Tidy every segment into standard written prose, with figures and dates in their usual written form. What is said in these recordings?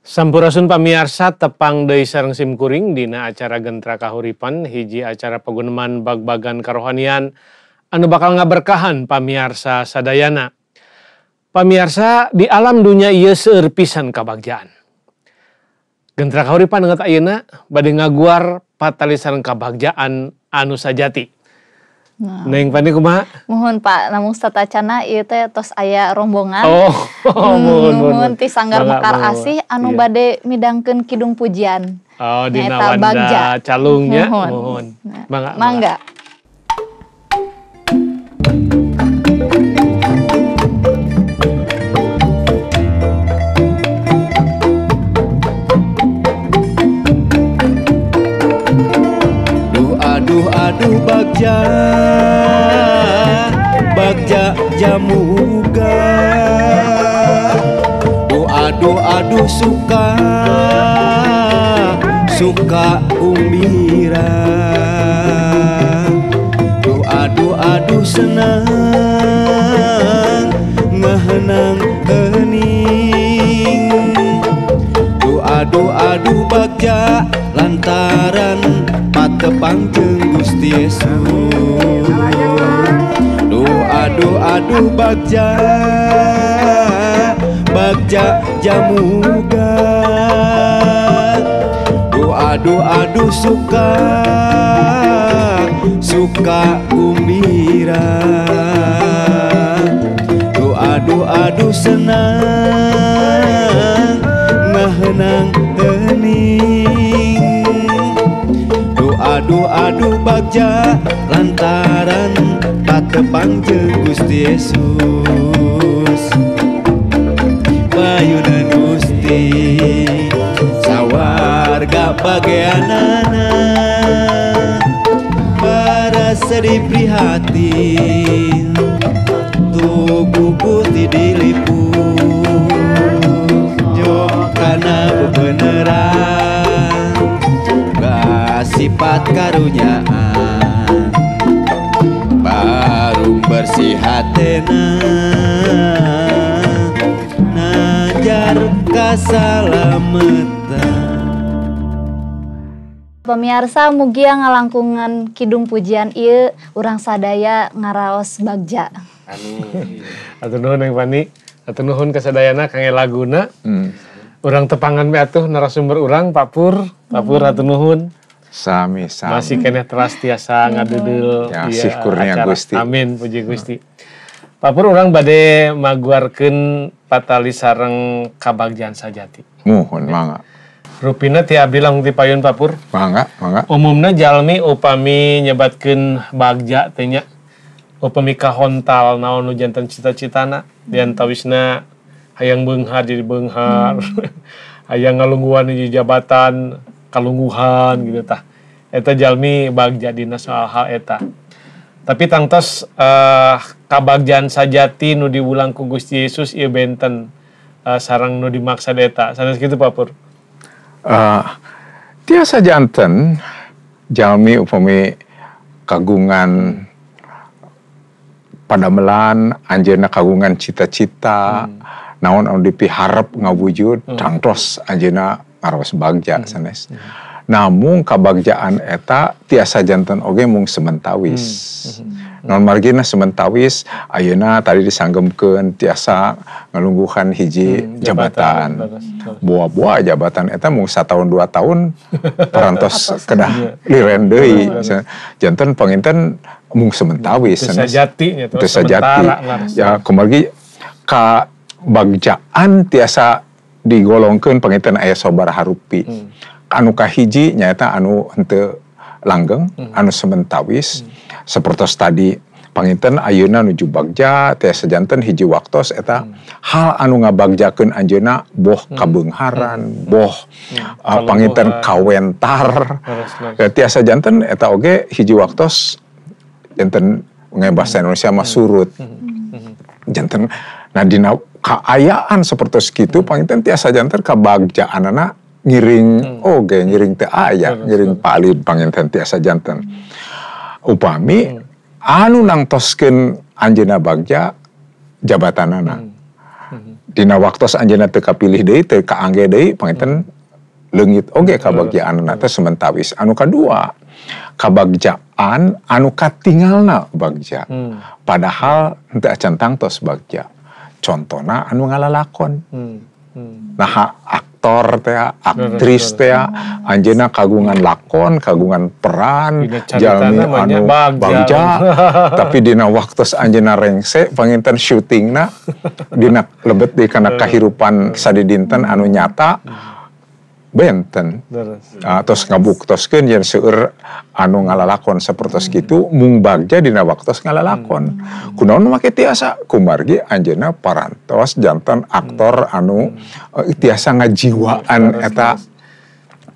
Sampurasun pamiarsa, tepang deui sareng simkuring dina acara Gentra Kahuripan, hiji acara paguneman bagbagan karohanian anu bakal ngaberkahan pamiarsa sadayana. Pamiarsa, di alam dunia ieu seueur pisan kabagjaan. Gentra Kahuripan nget ayeuna bade ngaguar patali sareng kabagjaan anu sajati. Nah. Neng Pani kumaha? Muhun Pak, namung satacana ieu teh tos aya rombongan. Oh, muhun, muhun ti Sanggar Mangga, Mekar mangga. Asih anu Iya. bade midangkeun kidung pujian. Oh, dina Nyaeta Wanda Bagja. Calungnya. Muhun. Muhun. Nah, Mangga, mangga. Mangga. Duh aduh aduh bagja, bagja jamuga. Duh aduh aduh suka, suka umbira. Duh aduh aduh senang, ngehenang hening. Duh aduh aduh bagja lantaran patepang jeung Gusti Yesus. Duh aduh aduh bagja, bagja jamuga. Duh aduh aduh suka, suka gumbira. Duh aduh aduh senang, ngehenang hening. Duh aduh aduh bagja lantaran patepang jeung Gusti Yesus. Bayunan Gusti sawarga bageanana, para sedih prihatin tugu putih diliput. Jo kana bebeneran sifat karunyaan, baru bersih hatena najar kasalametan. Pemirsa, mugia ngalangkungan kidung pujian ieu urang sadaya ngaraos bagja. Amin. Atur nuhun Neng Pani, atur nuhun kasadayana kangge laguna. Urang tepangan we atuh narasumber urang Pak Pur, Pak Pur atur nuhun. Sami sami. Masih keneh teras tiasa ngadeudeuh Ya, ieu sih kurnia acara. Gusti. Amin, puji Gusti. Pak Pur, urang bade maguarkeun patali sareng kabagjaan sajati. Muhun mangga. Rupina ti abdi langkung ti payun Pak Pur. Mangga, mangga. Umumna jalmi upami nyebatkeun bagja teh nya, upami kahontal naon nu janten cita-citana, diantawisna hayang beunghar jadi beunghar. Hayang ngalungguhan di jabatan kalungguhan gitu tah. Eta jalmi bagja dina soal hal eta. Tapi tangtos kabagjaan sajati nu diwulang ku Gusti Yesus ieu benten sareng nu dimaksad eta. Sanes kitu Pak Pur? Tiasa janten jalmi upami kagungan padamelan, anjeunna kagungan cita-cita, naon anu dipiharep ngawujud, tangtos anjeunna ngaraos bagja sanes. Namung kabagjaan eta tiasa janten oge mung sementawis. Non margina sementawis ayeuna tadi disanggemkeun tiasa ngalungguhan hiji jabatan. Boa-boa jabatan eta mung satahun 2 tahun parantos kedah liren deui. Janten panginten mung sementawis. Teu sajati nya, teu sajati. Ya kumargi kabagjaan tiasa digolongkeun panginten aya sabaraha rupi. Anu kahiji nyaeta anu henteu langgeng, anu sementawis. Sapertos tadi panginten ayeuna nuju bagja tiasa janten hiji waktos eta hal anu ngabagjakeun anjeunna boh kabeungharan, boh panginten kawentar. Tiasa janten eta oge hiji waktos janten bahasa Indonesia mah surut. Janten nah dina kaayaan sapertos kitu panginten tiasa janten kabagjaanana ngiring oge ngiring teu aya, ngiring palid panginten tiasa janten. Upami anu nangtoskeun anjeunna bagja jabatanana. Dina waktos anjeunna teu kapilih deui, teu kaangge deui, panginten leungit oge kabagjaanna teh sementawis. Anu kadua, kabagjaan anu katingalna bagja. Padahal henteu acan tangtos bagja. Contona anu ngalalakon. Nah, aktor teh, aktris teh, anjeunna kagungan lakon, kagungan peran, jalmi anu bagja, tapi dina waktos anjeunna rengse panginten syutingna dina lebet di kana kahirupan sadidinten anu nyata benten. Tos ngabuktoskeun yen seueur anu ngalalakon sapertos kitu mung bagja dina waktos ngalalakon. Kunaon make tiasa kumargi anjeunna parantos janten aktor anu tiasa ngajiwaan eta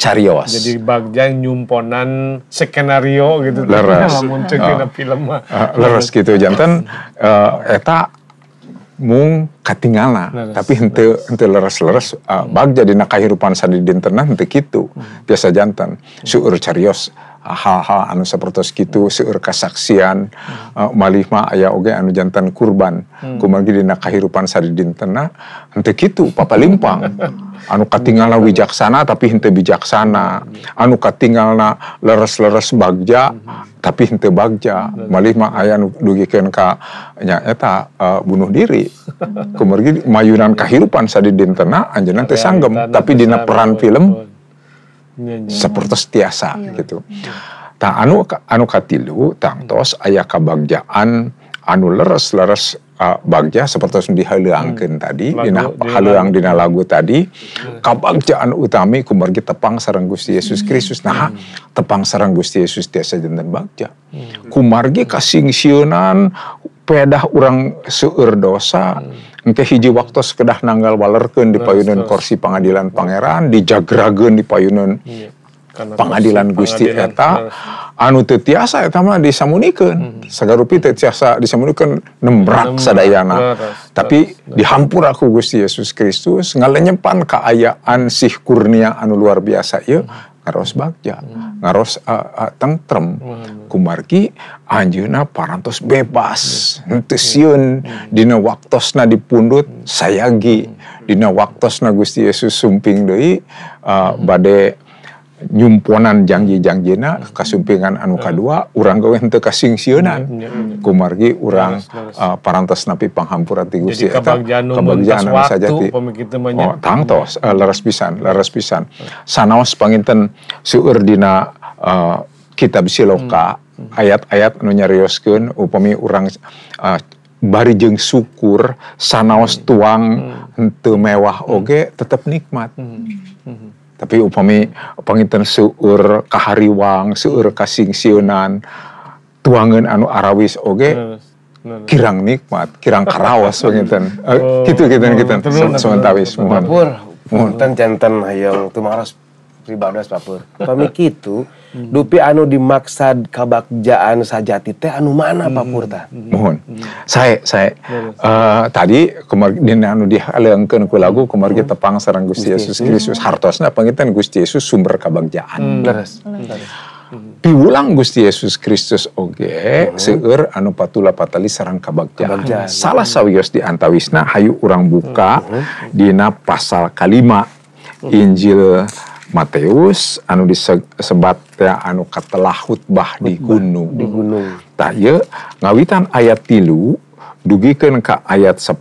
carios. Jadi bagja nyumponan skenario gitu. Leres. Lamun ceuk dina film mah. Leres gitu janten eta mung katingalna, tapi henteu leres-leres bagja dina kahirupan sadidintenna henteu kitu. Biasa janten seueur carios hal-hal anu sapertos kitu, seueur kasaksian, malih mah aya oge anu janten kurban. Kumargi dina kahirupan sadidintenna henteu kitu papalimpang. Anu katingalna wijaksana tapi henteu bijaksana, anu katingalna leres-leres bagja tapi henteu bagja. Malih mah aya nu dugikeun ka nya eta bunuh diri. Kumargi mayunan kahirupan sadidintenna anjeunna teh sanggem, tapi dina peran film sapertos tiasa gitu. Tah anu katilu tangtos aya kabagjaan anu leres-leres bagja sapertos dihaleuangkeun tadi, dina haleuang dina lagu tadi, kabagjaan utami kumargi tepang sareng Gusti Yesus Kristus. Nah, tepang sareng Gusti Yesus tiasa janten bagja. Kumargi kasingsieunan pedah urang seueur dosa, engke hiji waktos kedah nanggal walerkeun di payunan kursi pangadilan pangeran, dijagrageun di payunan pangadilan Gusti eta, anu teu tiasa eta mah disamunikeun. Sagarupi teu tiasa disamunikeun nembrak sadayana. Tapi dihampura ku Gusti Yesus Kristus ngalenyepan kaayaan sih kurnia anu luar biasa ieu, ngaros bagja, ngaros tentrem. Kumargi anjeunna parantos bebas, henteu sieun dina waktosna dipundhut sayagi, dina waktosna Gusti Yesus sumping deui bade nyumponan janji-janjina kasumpingan anu kadua urang gawe henteu kasingsieunan. Kumargi urang parantos napi panghampura ti Gusti eta kabagjaan anu sajati. Oh, tangtos leres pisan, leres pisan. Sanaos panginten seueur dina kitab Siloka ayat-ayat anu nyarioskeun upami urang bari jeung syukur sanaos tuang henteu mewah oge tetep nikmat. Tapi upami panginten seueur kahariwang, seueur kasingsieunan, tuangeun anu arawis oge kirang nikmat, kirang karaos panginten. Kitu kitu samentawis muhun. Papur, punten janten hayang tumaros pribados papur. Pami kitu dupi anu dimaksad kabagjaan sajati teh anu mana papur tah? Muhun. Saya tadi kumargi dina anu dihaleungkeun ku lagu kumargi tepang sareng Gusti Yesus Kristus. Hartosna panginten Gusti Yesus sumber kabagjaan. Leres. Piwulang Gusti Yesus Kristus oge seueur anu patula patali sareng kabagjaan. Salah sawios di antawisna hayu urang buka dina pasal kalima Injil Matius anu disebat teh anu katelah khutbah di gunung. Di gunung. Tah ieu ngawitan ayat 3 dugikeun ka ayat 10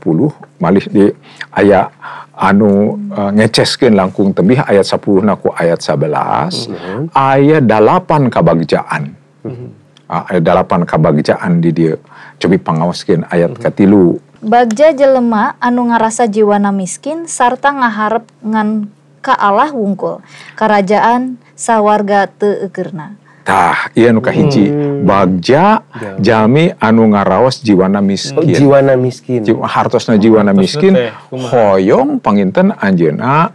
malih di aya anu ngeceskeun langkung tebih ayat 10 na ku ayat 11 aya 8 kabagjaan. Aya 8 kabagjaan di dieu. Cobi pangaoskeun ayat katilu. Bagja jelema anu ngarasa jiwana miskin sarta ngaharep ngan ka Allah wungkul, karajaan sawarga teu eukeurna. Tah, ieu nu kahiji. Bagja jalmi anu ngaraos jiwana miskin. Oh, jiwana miskin. Hartosna jiwana miskin, hoyong panginten anjeunna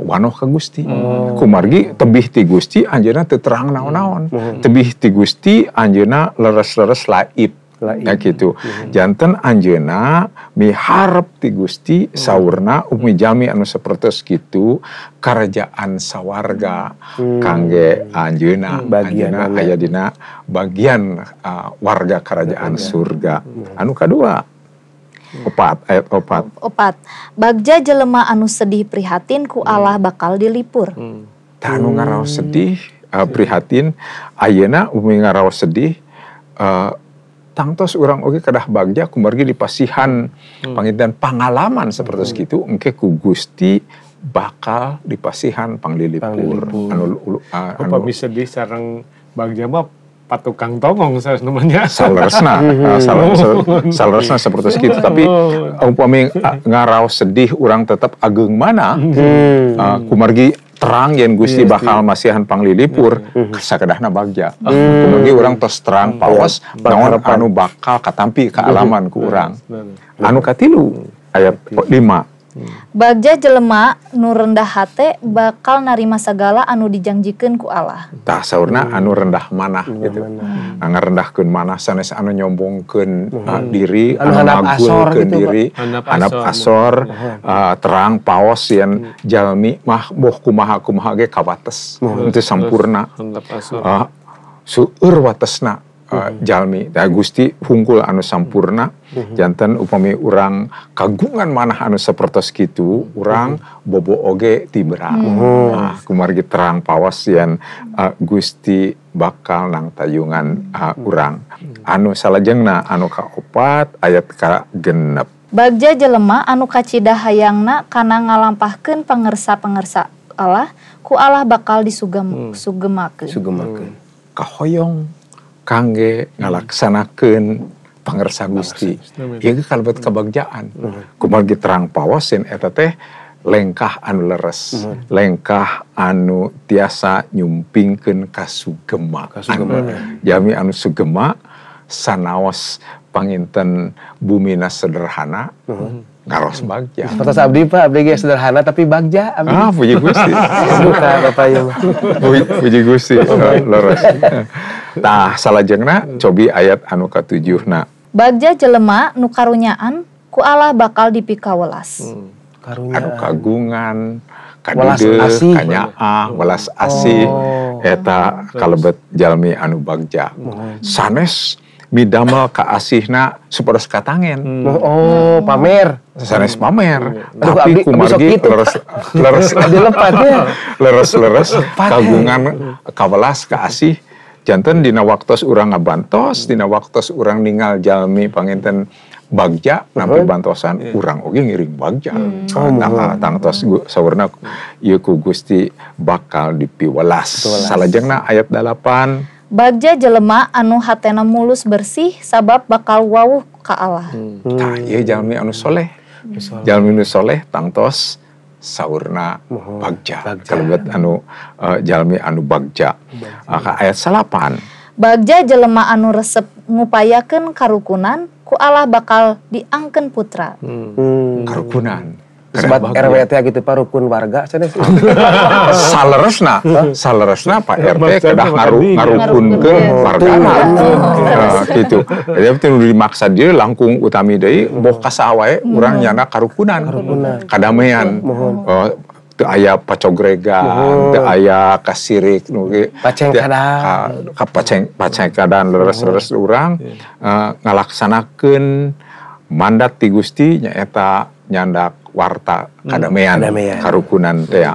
wanoh ka Gusti. Kumargi tebih ti Gusti anjeunna teu terang naon-naon. Tebih ti Gusti anjeunna leres-leres laib. Ya gitu. Janten anjeunna miharep ti Gusti saurna umi jalmi anu sapertos kitu karajaan sawarga kangge anjeunna. Anjeunna aya dina bagian warga kerajaan surga. Anu kadua, 4 ayat 4. 4. Bagja jelema anu sedih prihatin ku Allah bakal dilipur. Tah anu ngaraos sedih prihatin ayeuna umi ngaraos sedih tangtos urang oge kedah bagja kumargi dipasihan panginten pangalaman sapertos kitu engke ku Gusti bakal dipasihan panglilipur anu upami sedih sareng bagja mah patukang tongong namanya saleresna saleresna sapertos kitu tapi upami ngaraos sedih urang tetap ageung mana kumargi terang yen Gusti bakal masihan panglilipur sakedahna bagja. Kumargi urang tos terang paos naon anu bakal katampi kaalaman ku urang. Anu katilu ayat 5. Bagja jelema nu rendah hate bakal narima sagala anu dijangjikeun ku Allah. Tah saurna anu rendah manah gitu. Ngarendahkeun manah sanes anu nyombongkeun diri, anu ngagulkeun diri, handap asor, terang paos yen jalmi mah boh kumaha-kumaha ge kawates, henteu sampurna. Seueur watesna jalmi. Da Gusti hungkul anu sampurna. Janten upami urang kagungan manah anu sapertos kitu, urang bobo oge tibra. Nah, kumargi terang pawas yen Gusti bakal nang tayungan urang. Anu salajengna anu kaopat ayat ka-6. Bagja jelema anu kacida hayangna kana ngalampahkeun pangersa-pangersa Allah, ku Allah bakal disugemakeun. Sugemakeun. Kahoyong kangge ngalaksanakeun pangersa Gusti. Ieu ge kalebet kabagjaan. Kumargi terang pawas yen eta teh lengkah anu leres, lengkah anu tiasa nyumpingkeun kasugema. Jami anu sugema sanaos panginten bumina sederhana, ngaros bagja. Sapertos abdi Pak, abdi ge sederhana tapi bagja abdi. Ah, puji Gusti. Duka Bapak ieu mah. Puji Gusti, leres. Tah salajengna cobi ayat anu ka-7na. Bagja jelema nu karunyaan ku Allah bakal dipikawelas. Karunyaan. Anu kagungan, kadeudeuh, kanyaah, welas asih eta kalebet jalmi anu bagja. Sanes midamel kaasihna supados katangen. Oh, pamer. Sanes pamer. Tapi kumargi leres leres kagungan kawelas kaasih. Janten dina waktos urang ngabantos, dina waktos urang ningal jalmi panginten bagja nampi bantosan, urang oge ngiring bagja. Tangtos saurna ieu ku Gusti bakal dipiwelas. Salajengna ayat 8. Bagja jelema anu hatena mulus bersih sabab bakal wawuh ka Allah. Tah ieu jalmi anu soleh. Jalmi anu soleh tangtos saurna bagja. Kalebet anu jalmi anu bagja. Ka ayat 8. Bagja jelema anu resep ngupayakeun karukunan ku Allah bakal diangkeun putra. Karukunan. Sebat RW teh gitu Pak, rukun warga sanes. Saleresna, saleresna Pak RT kedah ngarukunkeun wargana. Gitu. Jadi teu dimaksa dieu langkung utami deui boh ka saha wae urang nyana karukunan. Kadamaian. Teu aya pacogregan, teu aya kasirik nu ge. Pacengkadan. Ka pacengkadan leres-leres urang ngalaksanakeun mandat ti Gusti nyaeta nyandak warta kadamaian, karukunan teh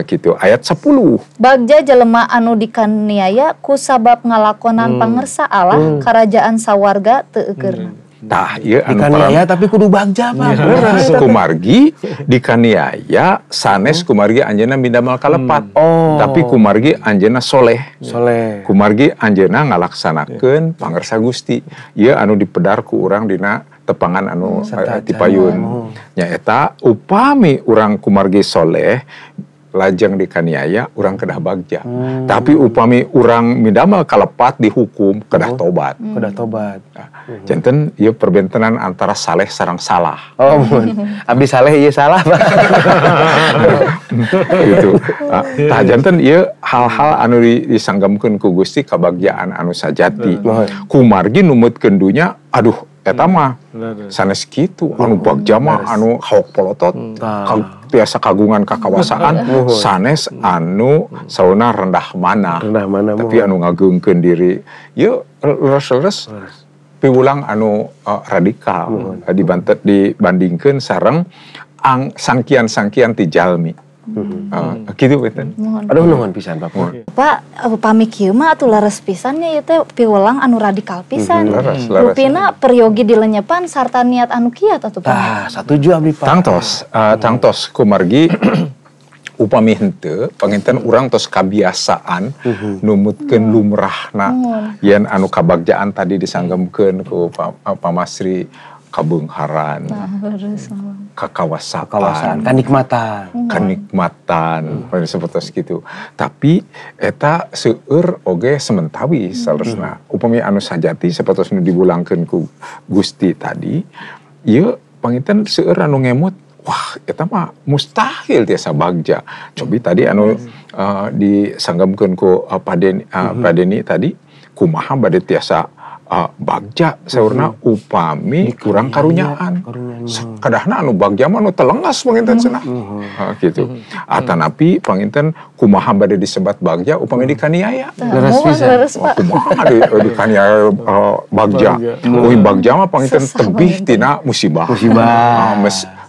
gitu. Ayat 10. Bagja jelema anu dikaniaya ku sabab ngalakonan pangersa Allah karajaan sawarga teu eukeurna. Tah ieu anu dikaniaya tapi kudu bagja Pak. Leres kumargi dikaniaya sanes kumargi anjeunna midamel kalepat. Tapi kumargi anjeunna soleh. Soleh. Kumargi anjeunna ngalaksanakeun pangersa Gusti. Ieu anu dipedar ku urang dina tepangan anu tipayun. Nyaeta upami urang kumargi soleh lajeng dikaniaya urang kedah bagja. Tapi upami urang midamel kalepat dihukum kedah tobat. Kedah tobat. Janten ieu perbentenan antara saleh sareng salah. Oh, abdi saleh ieu salah, Pak. Gitu. Tah janten ieu hal-hal anu disanggemkeun ku Gusti kabagjaan anu sajati. Kumargi numutkeun dunya, aduh eta mah sanes kitu anu bagja mah anu haok polotot tiasa kagungan kakawasaan sanes anu sauna rendah mana, tapi anu ngageungkeun diri ieu leres-leres piwulang anu radikal dibandingkeun sareng sangkian-sangkian ti jalmi. Kitu beten. Aduh nuhun pisan Bapak. Pak, pami kieu mah atuh leres pisan nya ieu teh piwulang anu radikal pisan. Rupina peryogi dilenyepan sarta niat anu kiat atuh Pak. Tah, satuju abdi Pak. Tangtos, tangtos kumargi upami henteu panginten urang tos kabiasaan numutkeun lumrahna yen anu kabagjaan tadi disanggemkeun ku Pak Masri kabeungharan, kakawasaan, kanikmatan, seperti gitu. Tapi eta seueur oge sementawi saleresna. Upami anu sajati sapertos nu diwulangkeun ku Gusti tadi, ieu panginten seueur anu ngemut, wah eta mah mustahil tiasa bagja. Cobi tadi anu disanggemkeun ku Pak Deni tadi, kumaha bade tiasa bagja saurna upami kurang karunyaan. Kadahna anu bagja mah anu telengas panginten cenah. Gitu. Atanapi panginten kumaha bade disebat bagja upami dikaniaya. Leres pisan. Kumaha dikaniaya bagja. Upami bagja mah panginten tebih tina musibah.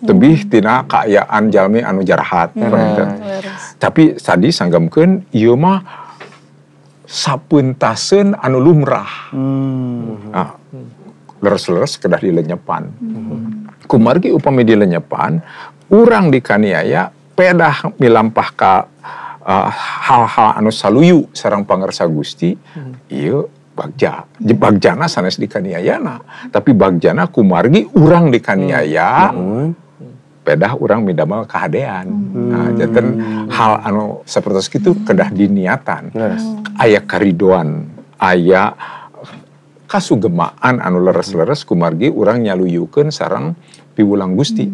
Tebih tina kaayaan jalmi anu jarahat panginten. Tapi tadi sanggemkeun ieu mah sapeuntaseun anu lumrah. Nah, leres-leres kedah dilenyepan. Kumargi upami dilenyepan, urang dikaniaya pedah milampah ka hal-hal anu saluyu sareng pangersa Gusti, ieu bagja. Bagjana sanes dikaniayana, tapi bagjana kumargi urang dikaniaya. Pedah urang midamel kahadean. Nah, janten hal anu sapertos kitu kedah diniatan. Aya karidoan, aya kasugemaan anu leres-leres kumargi urang nyaluyukeun sareng piwulang Gusti.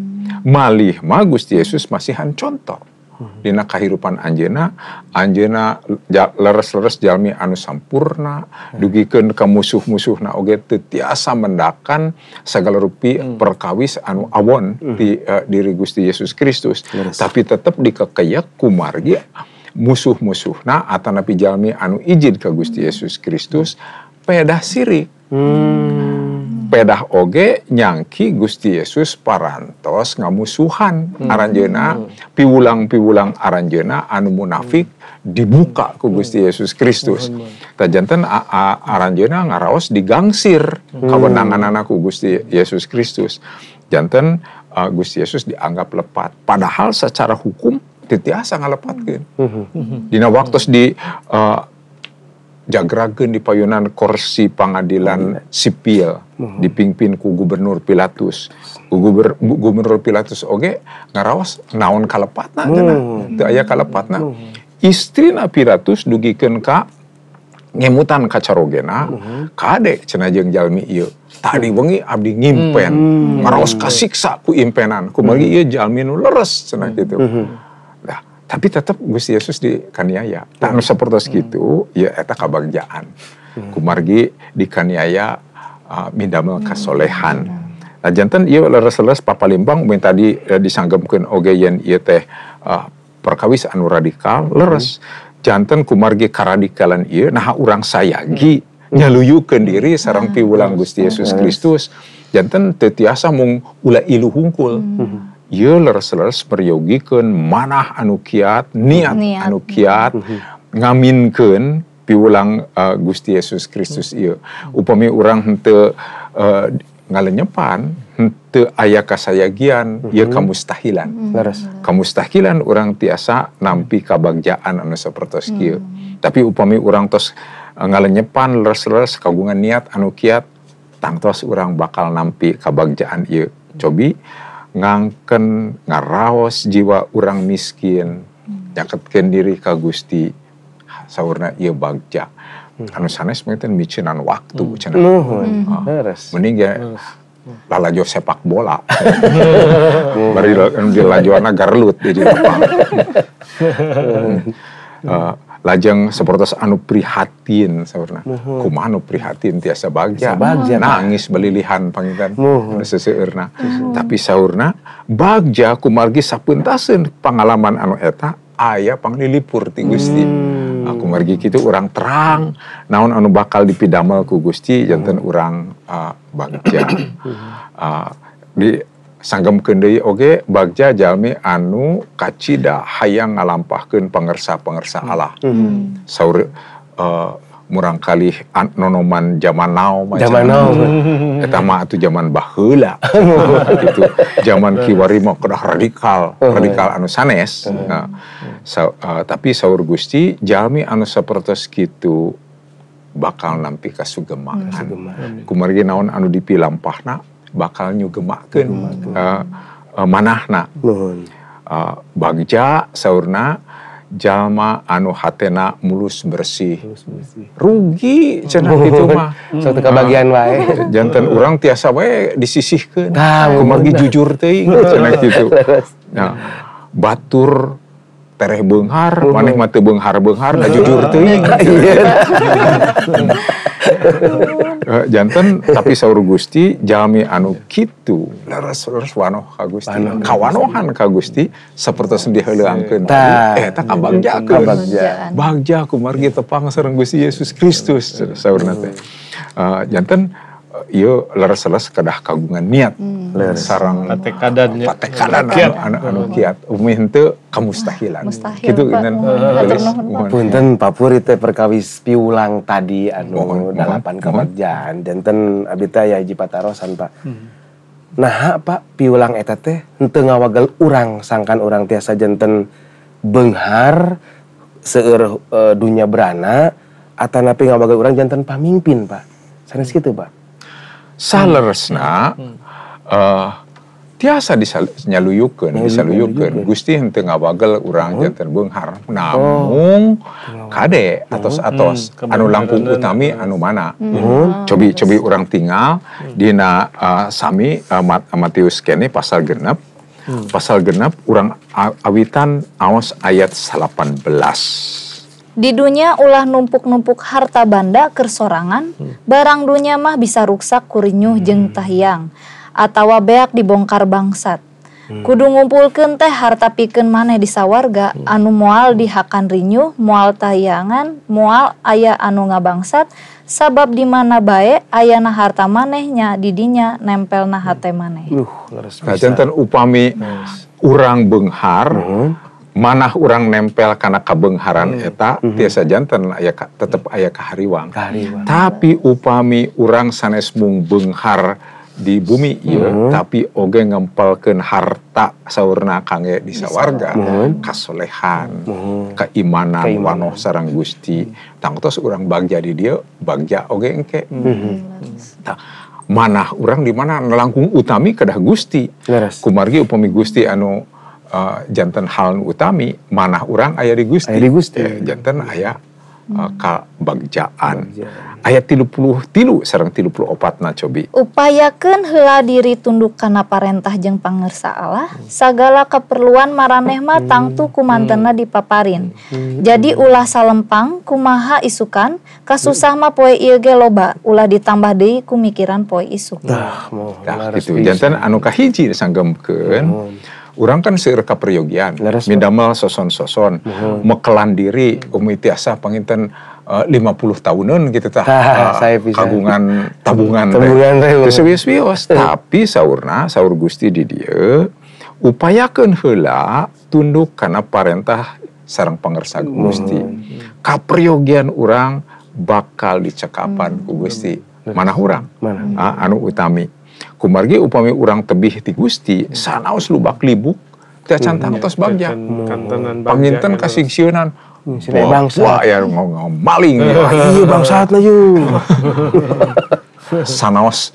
Malih mah Gusti Yesus masihan contoh. Dina kahirupan anjeunna, anjeunna leres-leres jalmi anu sampurna, dugikeun ka musuh-musuhna oge teu tiasa mendakan sagala rupi perkawis anu awon di diri Gusti Yesus Kristus. Tapi tetep dikekeyek kumargi musuh-musuhna atanapi jalmi anu ijid ka Gusti Yesus Kristus pedah sirik. Pedah oge nyangki Gusti Yesus parantos ngamusuhan aranjeuna, piwulang-piwulang aranjeuna anu munafik dibuka ku Gusti Yesus Kristus. Tah janten aranjeuna ngaraos digangsir kawenanganana ku Gusti Yesus Kristus. Janten Gusti Yesus dianggap lepat, padahal secara hukum teu tiasa ngalepatkeun. Dina waktos di jagrakeun di payunan kursi pangadilan sipil dipimpin ku Gubernur Pilatus. Gubernur Pilatus oge ngaraos naon kalepatna cenah. Teu aya kalepatna. Istrina Pilatus dugikeun ka ngemutan ka carogena, kade cenah jeung jalmi ieu. Tadi wengi abdi ngimpen, ngaraos kasiksa ku impenan. Kumargi ieu jalmi nu leres cenah kitu. Nah, tapi tetap Gusti Yesus dikaniaya. Tah anu sapertos kitu, ya eta kabagjaan. Kumargi dikaniaya mindamel kasolehan. Nah, janten ieu leres-leres papalimbang mun tadi disanggemkeun oge yen ieu teh perkawis anu radikal leres. Janten kumargi karadikalan ieu naha urang sayagi nyaluyukeun diri sareng piwulang Gusti Yesus Kristus. Janten teu tiasa mung ulah ilu hungkul. Ieu leres-leres meryogikeun manah anu kiat, niat anu kiat, ngaminkeun piwulang Gusti Yesus Kristus ieu. Upami urang henteu ngalenyepan, henteu aya kasayagian, ieu kamustahilan. Kamustahilan urang tiasa nampi kabagjaan anu sapertos kieu. Tapi upami urang tos ngalenyepan leres-leres kagungan niat anu kiat, tangtos urang bakal nampi kabagjaan ieu. Cobi ngangken ngaraos jiwa urang miskin, nyaketkeun diri ka Gusti, saurna ieu bagja. Anu sanes mungkin miceunan waktu cenah. Mending ge lalajo sepak bola. Bari dilajoana garlut di lapang. Lajeng sapertos anu prihatin saurna. Kumaha anu prihatin tiasa bagja. Nangis belilihan panginten anu seseueurna. Tapi saurna bagja kumargi sapeuntaseun pangalaman anu eta aya panglilipur ti Gusti. Kumargi kitu urang terang naon anu bakal dipidamel ku Gusti janten urang bagja. Di sanggemkeun deui oge bagja jalmi anu kacida hayang ngalampahkeun pangersa-pangersa Allah. Saur murangkalih nonoman zaman now zaman now eta mah atuh zaman baheula gitu. Zaman kiwari mah kedah radikal, radikal anu sanes. Nah, tapi saur Gusti jalmi anu sapertos kitu bakal nampi kasugemaan. Kumargi naon anu dipilampahna bakal nyugemakeun manahna. Bagja saurna jalma anu hatena mulus bersih. Rugi cenah kitu mah. Sok teu kabagian wae. Janten urang tiasa wae disisihkeun. Kumargi jujur teuing cenah kitu. Nah, batur tereh beunghar, maneh mah teu beunghar-beunghar da jujur teuing. Janten tapi saur Gusti jalmi anu kitu leres-leres wanoh ka Gusti. Kawanohan ka Gusti sapertos diheuleangkeun. Eta kabagjakeun. Bagja kumargi tepang sareng Gusti Yesus Kristus saurna teh. Janten ieu leres-leres kedah kagungan niat sareng patekadan anu kiat umi henteu kamustahilan. Kitu inten. Punten Papur teh perkawis piulang tadi anu dalapan kabagjaan janten abdi teh aya hiji patarosan Pak. Naha Pak piulang eta teh henteu ngawagel urang sangkan urang tiasa janten beunghar seueur dunya berana atanapi ngawagel urang janten pamimpin Pak. Sanes kitu Pak. Saleresna tiasa disaluyukeun, disaluyukeun. Gusti henteu ngawagel urang janten beunghar. Namung kade atos-atos anu langkung utami anu mana. Cobi-cobi urang tinggal dina sami Matius kene pasal genep. Pasal genep urang awitan aos ayat 18. Di dunia ulah numpuk-numpuk harta banda keur sorangan, barang dunia mah bisa ruksak kurinyuh jeung tahiang, atawa beak dibongkar bangsat. Kudu ngumpulkeun teh harta pikeun maneh di sawarga, anu moal dihakan rinyuh, moal tahiangan, moal aya anu ngabangsat, sabab di mana bae ayana harta manehnya di dinya nempelna hate maneh. Nah, janten upami urang beunghar, manah urang nempel kana kabeungharan eta tiasa janten aya tetep aya kahariwang. Tapi upami urang sanes mung beunghar di bumi ieu tapi oge ngempelkeun harta saurna kangge di sawarga, kasolehan, keimanan wanoh sareng Gusti. Tangtos urang bagja di dieu, bagja oge engke. Tah manah urang di mana langkung utami kedah Gusti. Kumargi upami Gusti anu janten hal utami manah urang aya di Gusti. Aya di Gusti. Janten aya kabagjaan. Ayat 33 sareng 34 na cobi. Upayakeun heula diri tunduk kana parentah jeung pangersa Allah, sagala keperluan maraneh mah tangtu kumantenna dipaparin. Jadi ulah salempang kumaha isukan, kasusah mah poe ieu ge loba, ulah ditambah deui ku mikiran poe isuk. Tah, kitu. Janten anu kahiji disanggemkeun. Urang kan seueur kaperyogian, midamel soson-soson, mekelan diri, umi tiasa panginten 50 tahunan gitu tah, kagungan tabungan teh. Teu wios-wios, tapi saurna, saur Gusti di dieu, upayakeun heula tunduk kana parentah sareng pangersa Gusti. Kaperyogian urang bakal dicekapan ku Gusti. Manah urang? Anu utami. Kumargi upami urang tebih ti Gusti, sanaos lubak libuk, teu acan tangtos bagja. Panginten kasingsieunan. Wah, ya maling. Iya bangsatna yeuh. Sanaos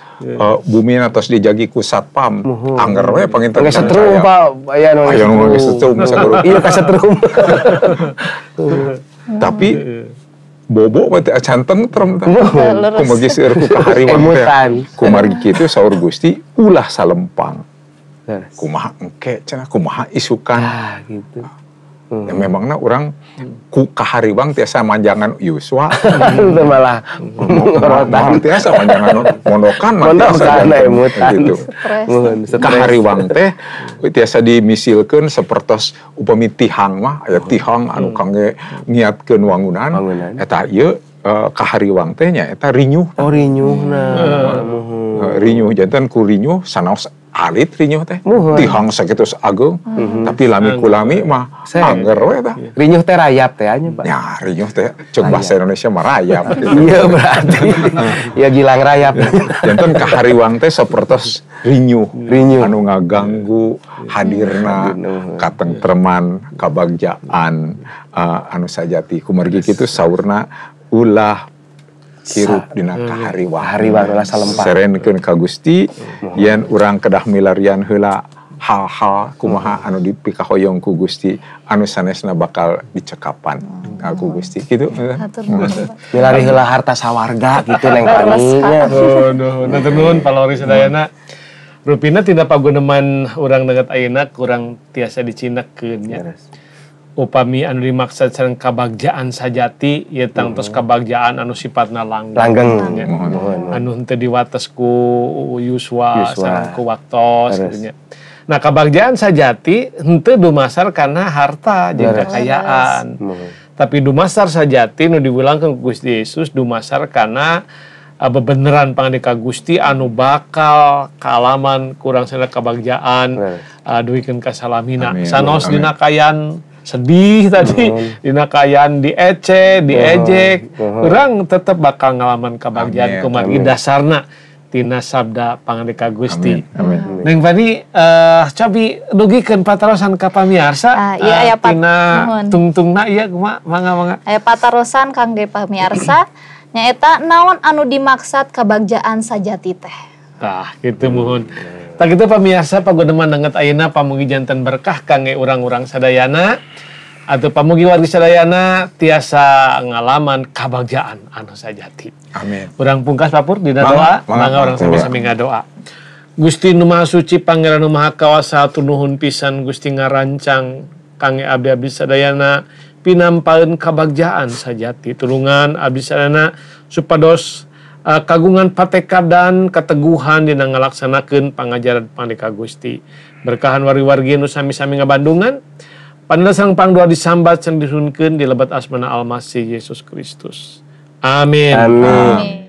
bumi atos dijagi ku satpam, angger we panginten. Geus setrum, Pak. Aya nu geus setrum saguru. Iya kasetrum. Tapi bobo mah teu acan tentrem tah. Kumargi seueur ku kahariwang teh. Kumargi kitu saur Gusti ulah salempang. Kumaha engke cenah kumaha isukan. Ah gitu. Ya, memangna urang ku kahariwang tiasa manjangan yuswa. Itu malah ngorotan tiasa manjangan mondokan mah tiasa gitu. Kahariwang teh tiasa dimisilkeun sapertos upami tihang mah aya tihang anu kangge ngiatkeun wangunan eta ieu kahariwang teh nya eta rinyuh. Oh rinyuhna. Rinyuh janten ku rinyuh sanaos alit rinyuh teh tihang sakitu ageung tapi lami kulami mah angger we tah. Rinyuh teh rayap teh nya Pak. Ya rinyuh teh ceuk bahasa Indonesia mah rayap gitu. Iya berarti. Ya gilang rayap. Janten kahariwang teh sapertos rinyuh anu ngaganggu hadirna katentreman kabagjaan anu sajati kumargi kitu saurna ulah hirup dina kahariwang. Hariwang ulah salempang. Serenkeun ka Gusti yen urang kedah milarian heula hal-hal kumaha anu dipikahoyong ku Gusti anu sanesna bakal dicekapan ku Gusti kitu. Milari heula harta sawarga gitu Neng Pani nya. Nuhun nuhun Pak Lori sadayana. Rupina tina paguneman urang deungeut ayeuna kurang tiasa dicindekeun nya. Upami anu dimaksud sareng kabagjaan sajati ieu tangtos kabagjaan anu sifatna langgeng. Anu henteu diwates ku yuswa sareng ku waktos kitu nya. Nah kabagjaan sajati henteu dumasar kana harta jeung kekayaan. Tapi dumasar sajati nu diwulangkeun ku Gusti Yesus dumasar kana bebeneran pangandika Gusti anu bakal kaalaman kurang sana kabagjaan duikeun ka salamina. Sanos dina kayan sedih tadi, dina kayan diece, diejek, urang tetep bakal ngalaman kabagjaan kumargi dasarna tina sabda pangandika Gusti. Amin. Neng Fani, cobi dugikeun patarosan ka pamiarsa, tina tungtungna ieu kumaha mangga-mangga. Aya patarosan kangge pamiarsa nyaeta naon anu dimaksad kabagjaan sajati teh. Tah, kitu muhun. Tah kitu pamiarsa paguneman danget ayeuna pamugi janten berkah kangge urang-urang sadayana atau pamugi wargi sadayana tiasa ngalaman kabagjaan anu sajati. Amin. Urang pungkas Papur dina doa, mangga urang sami-sami ngadoa. Gusti nu Maha Suci Pangeran nu Maha Kawasa nuhun pisan Gusti ngarancang kangge abdi-abdi sadayana pinampaeun kabagjaan sajati. Tulungan abdi sadayana supados kagungan patekad dan kateguhan dina ngalaksanakeun pangajaran Pangandika Gusti. Berkahan wargi-wargi nu sami-sami ngabandungan, panila sareng pangdoa disambat sareng disuhunkeun di lebet asmana Almasih Yesus Kristus. Amin. Amin.